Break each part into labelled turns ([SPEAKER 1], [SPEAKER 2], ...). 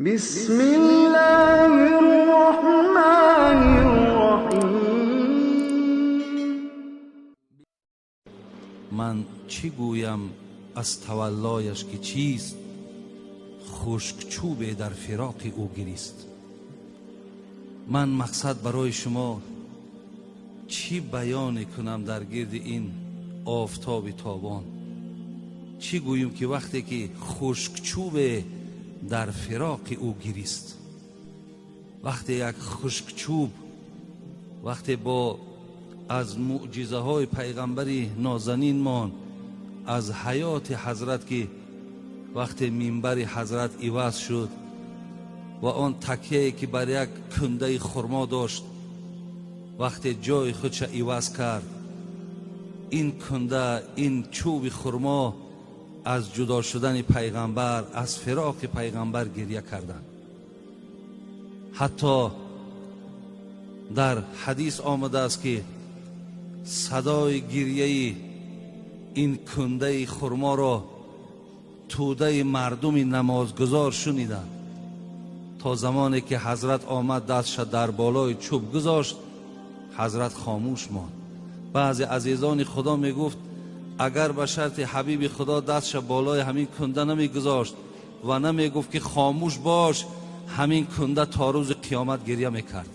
[SPEAKER 1] بسم الله الرحمن الرحیم.
[SPEAKER 2] Ман чӣ гӯям аз таваллояш ки чист, хушкчӯбе дар фироқи ӯ гирист. Ман мақсад барои шумо чӣ баёне кунам дар гирди ин офтоби тобон? Чӣ гӯем ки вақте ки хушкчӯбе дар фироқи ӯ гирист, вақте як хушкчӯб, вақте бо аз мӯъҷизаҳои пайғамбари нозанинмон, аз ҳаёти ҳазрат, ки вақте минбари ҳазрат иваз шуд ва он такяе ки бар як кундаи хурмо дошт, вақте ҷои худша иваз кард, ин кунда, ин чӯби хурмо аз ҷудо шудани пайғамбар, аз фироқи пайғамбар гиря карданд. Ҳатто дар ҳадис омадааст ки садои гиряи ин кундаи хурморо тӯдаи мардуми намозгузор шуниданд. То замоне ки ҳазрат омад, дастша дар болои чӯб гузошт, ҳазрат хомӯш монд. Баъзе азизони худо мегуфт, агар ба шарти ҳабиби худо дастша болои ҳамин кунда намегузошт ва намегуфт ки хомӯш бош, ҳамин кунда то рӯзи қиёмат гиря мекард.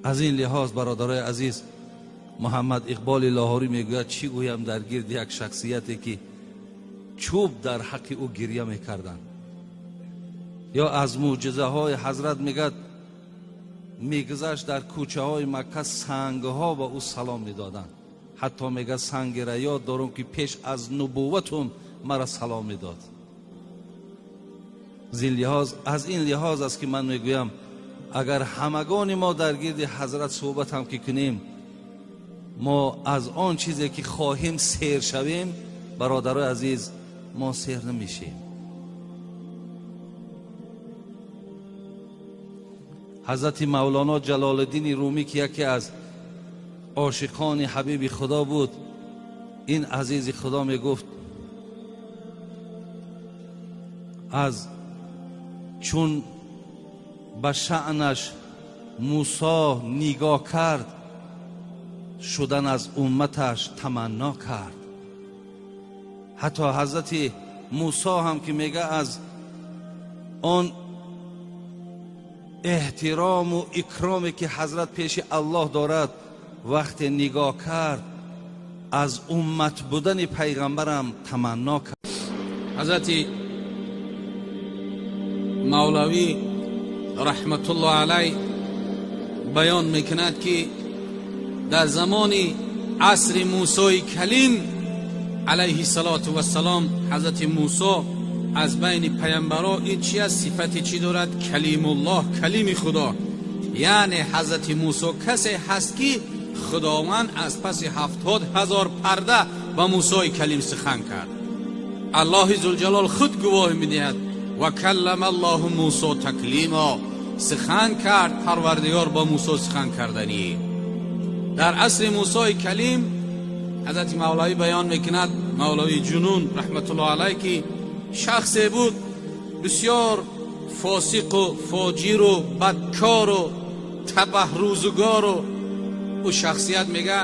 [SPEAKER 2] Аз ин лиҳоз, бародарои азиз, Муҳаммад Иқболи Лоҳорӣ мегӯяд, чӣ гӯям дар гирди як шахсияте ки чӯб дар ҳаққи ӯ гиря мекарданд. Ё аз мӯъҷизаҳои ҳазрат мегӯяд, мегузашт дар кӯчаҳои Макка, сангҳо ба ӯ салом медоданд. Ҳатто мегӯяд, сангера ёд дорам ки пеш аз нубувватум мара салом медод. Аз ин лиҳоз аст ки ман мегӯям, агар ҳамагони мо дар гирди ҳазрат суҳбат ҳам ки кунем, мо аз он чизе ки хоҳем сер шавем, бародарои азиз, мо сер намешем. Ҳазрати Мавлоно Ҷалолиддини Румӣ, ки яке аз ошиқони ҳабиби худо буд, ин азизи худо мегуфт, аз чун ба шаънаш Мусо нигоҳ кард, шудан аз умматаш таманно кард. Ҳатто ҳазрати Мусо ҳам ки мега, аз он эҳтирому икроме ки ҳазрат пеши Аллоҳ дорад, вақте нигоҳ кард, аз уммат будани пайғамбарам таманно кард.
[SPEAKER 3] Ҳазрати Мавлавӣ раҳматуллоҳ алайҳ баён мекунад ки дар замони асри Мусои Калим алайҳи салоту вассалом, ҳазрати Мусо аз байни паямбаро ин чи аст, сифати чӣ дорад? Калимуллоҳ, калими Худо. Яъне ҳазрати Мусо касе ҳаст ки Худованд аз паси 70,000 парда ба Мусои Калим сухан кард. Аллоҳи Зулҷалол худ гувоҳӣ медиҳад, ва каллама Аллоҳу Мусо таклимо, сухан кард Парвардигор бо Мусо сухан карданӣ. Дар асри Мусои Калим ҳазрати Мавлавӣ баён мекунад, Мавлавии Ҷунун раҳматуллоҳ алайҳ, ки шахсе буд бисёр фосиқу фоҷиру бадкору табаҳрӯзугору. Ӯ шахсият мега,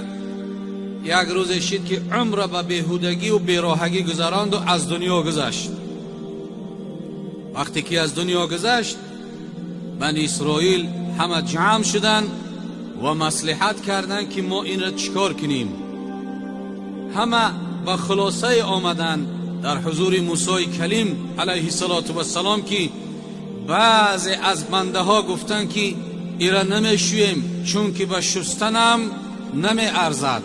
[SPEAKER 3] як рӯзе шид ки умра ба беҳудагию бероҳагӣ гузаронду аз дунё гузашт. Вақте ки аз дунё гузашт, бани Исроил ҳама ҷамъ шуданд ва маслиҳат карданд ки мо инро чӣ кор кунем. Ҳама ба хулосае омаданд дар ҳузури Мусои Калим алайҳи салоту вассалом, ки баъзе аз бандаҳо гуфтанд ки ира намешӯем, чунки ба шустанам намеарзад.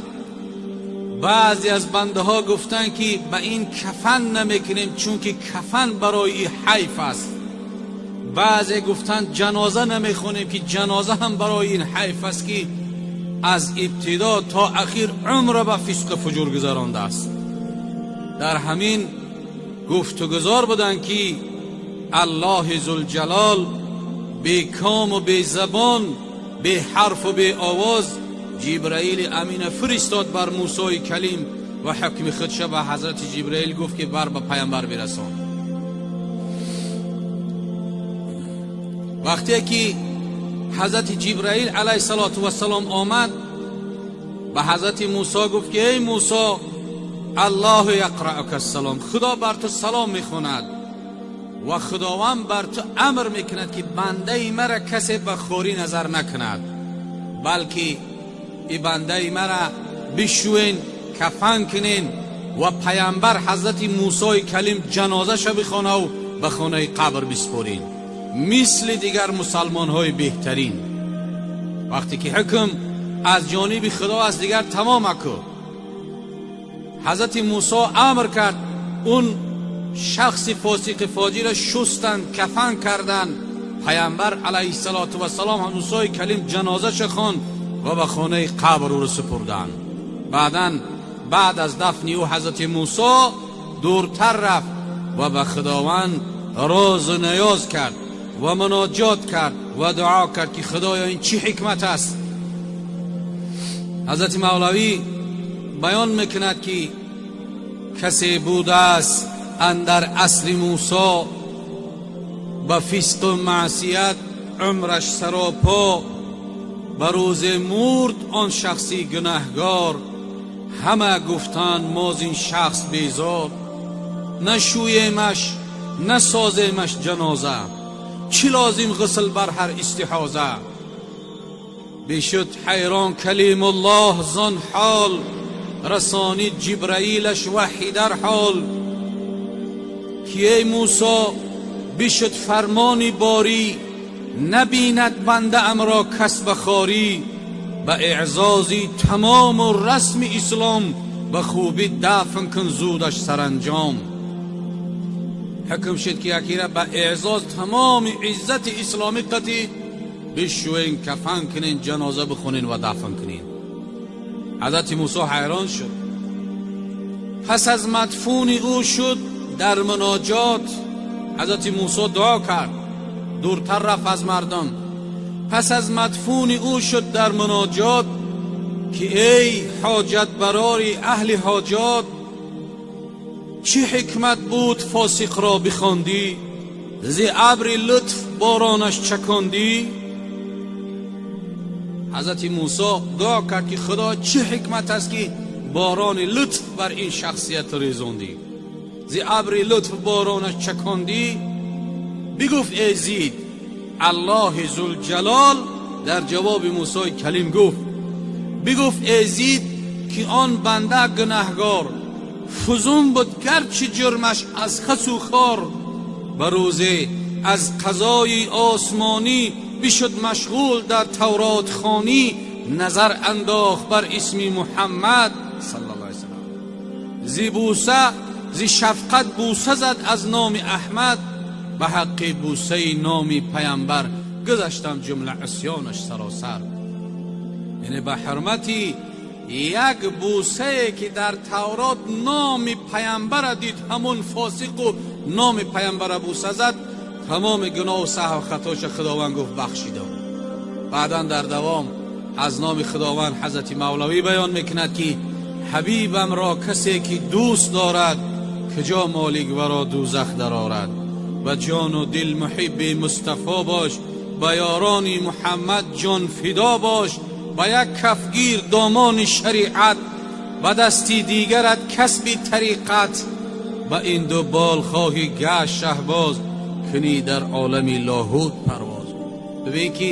[SPEAKER 3] Баъзе аз бандаҳо гуфтанд ки ба ин кафан намекунем, чунки кафан барои и ҳайф аст. Баъзе гуфтанд ҷаноза намехонем, ки ҷаноза ҳам барои ин ҳайф аст, ки аз ибтидо то ахир умра ба фисқу фуҷур гузарондааст. Дар ҳамин гуфтугузор буданд ки Аллоҳи Зулҷалол бекому безабон, беҳарфу беовоз Ҷибраили Амина фиристод бар Мусои Калим ва ҳукми худша ба ҳазрати Ҷибраил гуфт ки бар ба паямбар бирасон. Вақте ки ҳазрати Ҷибраил алайҳиссалоту вассалом омад, ба ҳазрати Мусо гуфт ки эй Мусо, Аллоҳу яқраъука ассалом, Худо бар ту салом мехонад ва Худованд бар ту амр мекунад ки бандаи мара касе ба хорӣ назар накунад, балки и бандаи мара бишӯен, кафан кунен ва паямбар ҳазрати Мусои калим ҷанозаша бихонаву ба хонаи қабр биспорин, мисли дигар мусалмонҳои беҳтарин. Вақте ки ҳукм аз ҷониби Худо аст, дигар тамом аку. Ҳазрати Мусо амр кард, он шахси фосиқи фоҷира шустанд, кафан карданд. Паямбар алайҳиссалоту вассалом Мусои калим ҷанозаша хонд ва ба хонаи қабр ӯро супурданд. Баъдан баъд аз дафни ӯ ҳазрати Мусо дуртар рафт ва ба Худованд розу ниёз кард ва муноҷот кард ва дуо кард ки Худоё, ин чӣ ҳикмат аст? Ҳазрати Мавлавӣ баён мекунад ки касе будааст андар асри Мусо, ба фисқу маъсият умраш саропо, ба рӯзе мурд он шахси гунаҳгор, ҳама гуфтанд моз ин шахс безор, нашӯемаш, насоземаш ҷаноза, чӣ лозим ғусл бар ҳар истиҳоза? Бишуд ҳайрон калимуллоҳ зон ҳол, расонид Ҷибраилаш ваҳй дар ҳол, ки эй Мусо, бишуд фармони борӣ, набинад бандаамро кас ба хорӣ, ба эъзози тамому расми ислом ба хубӣ дафн кун зудаш саранҷом. Ҳукм шуд ки якира ба эъзоз тамоми иззати исломӣ қатӣ бишӯен, кафан кунен, ҷаноза бихонен ва дафн кунен. Ҳазрати Мусо ҳайрон шуд. Пас аз мадфуни ӯ шуд дар муноҷот, ҳазрати Мусо дуо кард, дуртар рафт аз мардум. Пас аз мадфуни ӯ шуд дар муноҷот ки эй ҳоҷат барори аҳли ҳоҷот, чӣ ҳикмат буд фосиқро бихондӣ, зи абри лутф боронаш чакондӣ? Ҳазрати Мусо дуо кард ки Худо, чӣ ҳикмат аст ки борони лутф бар ин шахсият резондӣ, зи абри лутф боронаш чакондӣ? Бигуфт эй зид, Аллоҳи зулҷалол дар ҷавоби Мусои калим гуфт, бигуфт эй зид ки он банда гунаҳгор фузун буд, гарчи ҷурмаш аз хасу хор, ба рӯзе аз қазои осмонӣ бишуд машғул дар Тавротхонӣ, назар андохт бар исми Муҳаммад саллаллоҳу алайҳи васаллам, зи бӯса, зи шафқат бӯса зад аз номи Аҳмад, ба ҳаққи бӯсаи номи паямбар гузаштам ҷумла исёнаш саросар. Яъне ба ҳурмати як бӯсае ки дар Таврот номи паямбара дид, ҳамон фосиқу номи паямбара бӯса зад, тамоми гуноҳу саҳву хатоша Худованд гуфт бахшидам. Баъдан дар давом аз номи Худованд ҳазрати Мавлавӣ баён мекунад ки ҳабибамро касе ки дӯст дорад, куҷо молик варо дӯзах дарорад? Ба ҷону дил муҳибби Мустафо бош, ба ёрони Муҳаммад ҷон фидо бош, ба як кафгир домони шариат, ба дасти дигарат касби тариқат, ба ин ду бол хоҳӣ гашт шаҳбоз, кунӣ дар олами лоҳут парвоз. Бибин ки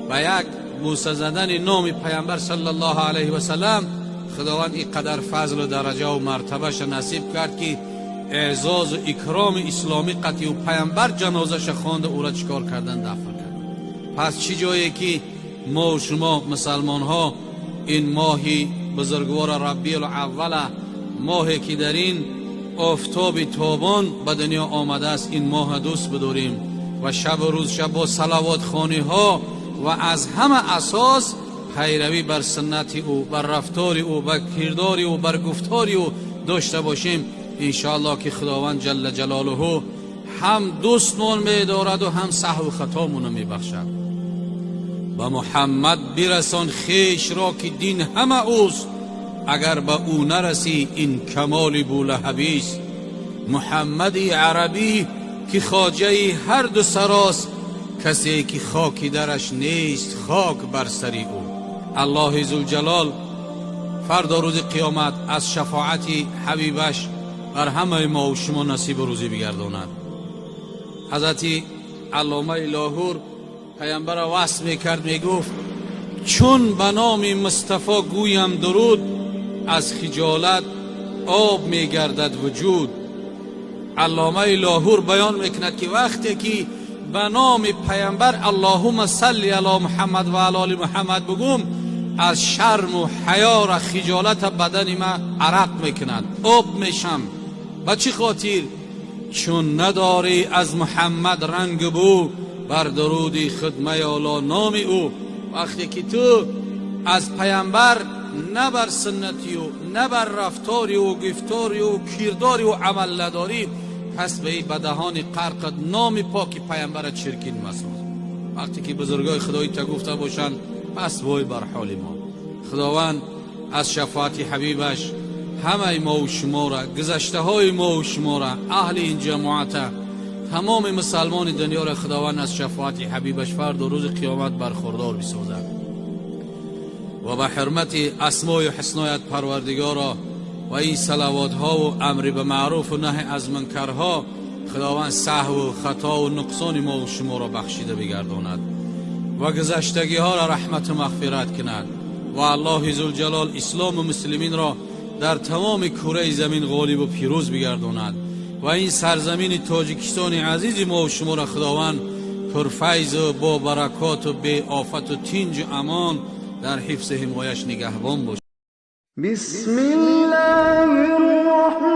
[SPEAKER 3] ба як бӯса задани номи паямбар саллаллоҳу алайҳи васаллам Худованд ин қадар фазлу дараҷаву мартабаша насиб кард ки эъзозу икроми исломӣ қатъию паямбар ҷанозаша хонда, ӯра чӣ кор кардан? Дафн кардан. Пас чӣ ҷое ки мо шумо мусалмонҳо ин моҳи бузургвора Рабиул Аввала, моҳе ки дар ин офтоби тобон ба дунё омадааст, ин моҳа дӯст бидорем ва шабу рӯз шаб бо салавотхониҳо ва аз ҳама асос пайравӣ бар суннати ӯ, бар рафтори ӯ, бар кирдори ӯ, бар гуфтори ӯ дошта бошем. Иншоаллоҳ ки Худованд ҷалла ҷалолуҳу ҳам дӯстмон медораду ҳам саҳву хатомонро мебахшад. Ба Муҳаммад бирасон хешро ки дин ҳама ӯст, агар ба ӯ нарасӣ ин камоли булаҳабист. Муҳаммади арабӣ ки хоҷаи ҳар ду сарост, Касе ки хоки дараш нест, хок бар сари ӯ. Аллоҳи зулҷалол фардо рӯзи қиёмат аз шафоати ҳабибаш бар ҳамаи мо ва шумо насибу рӯзӣ бигардонад. Ҳазрати Алломаи Лоҳур паямбарро васф мекард, мегуфт: чун ба номи Мустафо гӯям дуруд, аз хиҷолат об мегардад вуҷуд. Алломаи Лоҳур баён мекунад, ки вақте ки ба номи паямбар Аллоҳумма салли ало Муҳаммад ва ало оли Муҳаммад бигӯм, аз шарму ҳаё ва хиҷолат бадани ман арақ мекунад, об мешам. Ба чӣ хотир? Чун надорӣ аз Муҳаммад ранг бу, бар дуруди худ меёло номи ӯ. Вақте ки ту аз паямбар на бар суннати ӯ, на бар рафтори ӯ, гуфтори ӯ, кирдори ӯ амал надорӣ, пас ба ин ба даҳони қарқат номи поки паямбара чиркин масоз. Вақте ки бузургои худоӣ та гуфта бошанд, пас вой бар ҳоли мо. Худованд аз шафоати ҳабибаш ҳамаи мо ва шуморо, гузаштаҳои мо ва шуморо, аҳли ин ҷамоата, тамоми мусалмони дунёро Худованд аз шафоати ҳабибаш фардо рӯзи қиёмат бархӯрдор бисозад ва ба ҳурмати асмою ҳусноят Парвардигоро ва ин салавотҳову амри ба маъруфу наҳи аз мункарҳо Худованд саҳву хатову нуқсони мо ва шуморо бахшида бигардонад ва гузаштагиҳоро раҳмату мағфират кунад ва Аллоҳи зулҷалол ислому муслиминро дар тамоми кураи замин ғолибу пирӯз бигардонад ва ин сарзамини Тоҷикистони азизи мо ва шуморо Худованд пурфайзу бо баракоту беофату тинҷу амон дар ҳифзу ҳимояш нигаҳбон бошад.
[SPEAKER 1] بسم الله الرحمن